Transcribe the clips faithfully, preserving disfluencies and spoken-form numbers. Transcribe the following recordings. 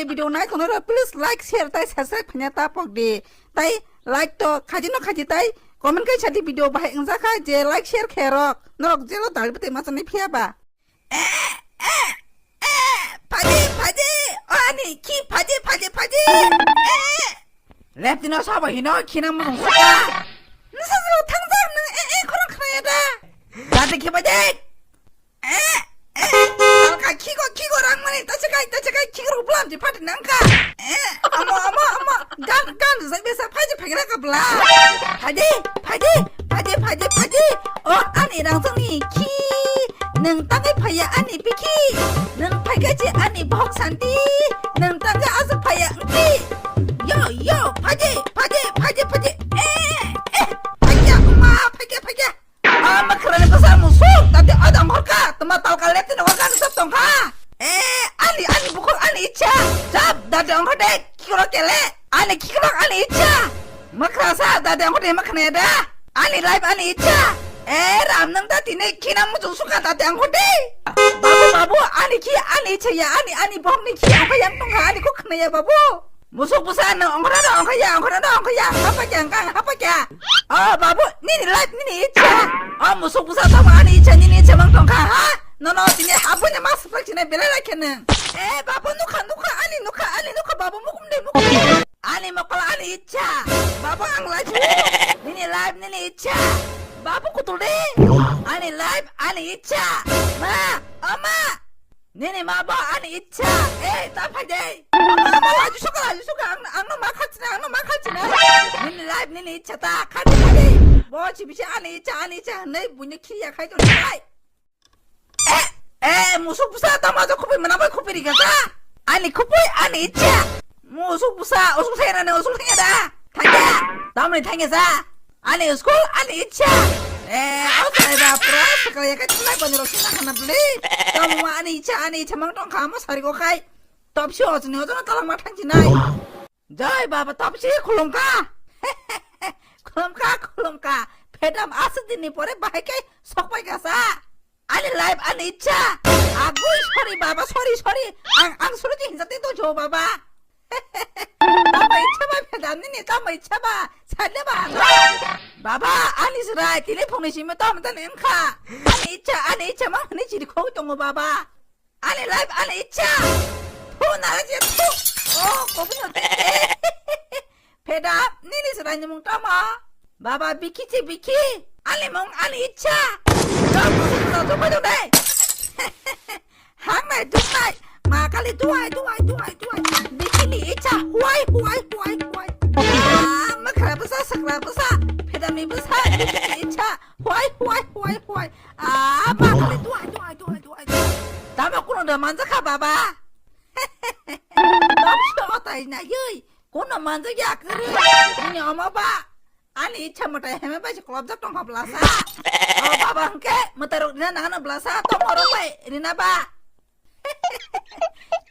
Video naithoknai rok, please like, share tai subscribe khaina ta pok di. Tai like to khaji no khaji tai comment kai sadi, video bahai wngjakha je like share khe rok. Norok jelo dal bwtwi masa ni phiya ba. Eh, eh, eh, phaji, phaji, o ani khi phaji, phaji, phaji. Eh. Leptino sabo hino khina mung saka. Nasa jero thangjak nang, eh, eh, khorang khnaya da. Dati khi phaji. Eh, eh, alka khiko, khiko rang mani, ta chakai, ta chakai, khiko rok blam ji phaji nangkha. Eh, amo, amo, amo, gan, gan jai besa phaji phagira ka bla. Phaji, phaji, phaji, phaji, phaji. O ani rang jani khi. Nang tangwi phaiya ani bikhi. Nang phaika je ani bohok santi. Nang tangwi asu phaiya engti. Yo, yo, phaji, phaji, phaji, phaji. Eh, eh, phaikya, ma, phaikya, phaikya. Ah, makrani bwsa musuk, tati odang horka, tuma talka lepti no horka nusap tongkha. Eh, ani, ani bukhuk, ani ichha. Chap, dati ongkha de, khikro kele. Ani khikrok, ani ichha. Makrasa, dati ongkha de, makhne da. Ani life, ani ichha. Eh, ram nang da tini khina muchung suka, dati ongkha de. Babu, babu, ani khi, ani ichha ya, ani, ani bohok ni khi, ongkha yang tongkha, ani kok khna ya, babu. Musuk bwsa nang ongkhorno ongkhorya, ongkhorno ongkhorya, hapakya, ang hapakya. O babu, nini life, nini ichha. O musuk bwsa tamo ani ichha, nini ichha mang tongkha, ha? Nono tini habuni mas plak chini belai lai khe nang. Eh, babu, nukha, nukha, ani nukha, ani nukha, babu, mukum de, mukum de. Ani mokol, ani ichha. Babu, ang life, nini life, nini ichha. Babu, kutul de. Ani life, ani ichha. Ma, o ma. Nini ma bo ani ichha. Eh, ta phai de. Ama, ama, laju suka, laju suka. Ang, ang no ma khalchina, ang no ma khalchina. Nini life, nini ichha ta. Khaldi, khaldi. Bo chi bisi ani ichha, ani ichha. Nei, bunya khiriya khai to nai. Eh, eh, musuk bwsa ta ma jo khupui mana bai khupui rikha ta. Ani khupui, ani ichha. Musuk bwsa, usuk sai rani, usuk thangya da. Thangya. Tamni thangya sa. Ani school, ani ichha. Eh, o sai ba, pura sakal ya kai thulai bani rok sina khana bli. Tamo ani ichha, ani ichha mang tong kha, mo sari ko kai. Top si o chini, o jono talang ma thang chinai. Jai baba, top si khulum kha. Khulum kha, khulum kha. Pedam aswk din ni pore bahai kai sok pai kha sa. Ani life, ani ichha. Agui, sorry baba, sorry, sorry. Ang, ang sorry hinjak tei tongjo baba. Tamo ichha ba, madam, nini tamo ichha ba? Sale ba, ano. Baba, ani srai, tini phone ni simi tamo tani wngkha. Ani ichha, ani ichha, ma hwnwi chiri khogwi tongo, baba. Ani life, ani ichha. Thu, nara je, thu. Oh, kopi no te. Peda, nini srai ni mung tamo? Baba, bikhi chi, bikhi. Ani mung, ani ichha. Jom, jom, jom, jom, jom, jom. Hangnai, dungnai, ma kali duai, duai, duai, duai. Bikini icha, huai, huai, huai, huai. Ah, makra bwsa, sakra bwsa, phedami bwsa, bikini icha, huai, huai, huai, huai. Ah, ma kali duai, duai, duai, duai, duai. Tamo kuno da manjakha baba. Tamo otai na yui, kuno manjakya kere. Ini ama ba. Ani ichha mwtai heme bai se kwlapjak tongkha blasa. O baba hwnkhe mwtai rok rina nangano blasa, tongma rok bai rina ba.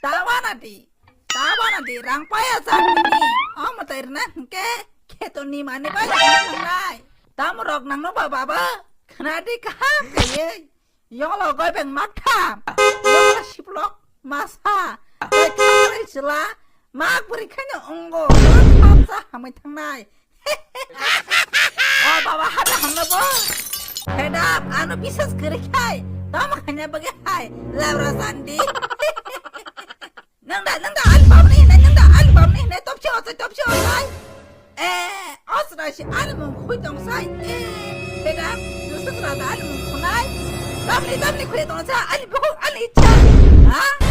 Tawana di, tawana di, rang paya jak nini. O mwtai rina hwnkhe kheto ni mani bai rina thangnai. Tamo rok nangno ba baba, khna di kaham kaiye. Yonglo goibeng maktham, yonglo siplok masa, tei khaklai chwla mak bwrwi khaino wngo, khamsa hamwi thangnai. O baba, hada hamno bo. Hedap, ano bisas kwrwi khai, tamo khaina bagwi hai, labra sandi. Nang da, nang da, ani bamni hinai, nang da, ani bamni hinai, topsi osai, topsi osai. Eh, osra si ani mung khui tong sai. Eh, beda, nusra da ani mung khunai. Damni, damni khui tong sa, ani bukhuk, ani ichha. Ha?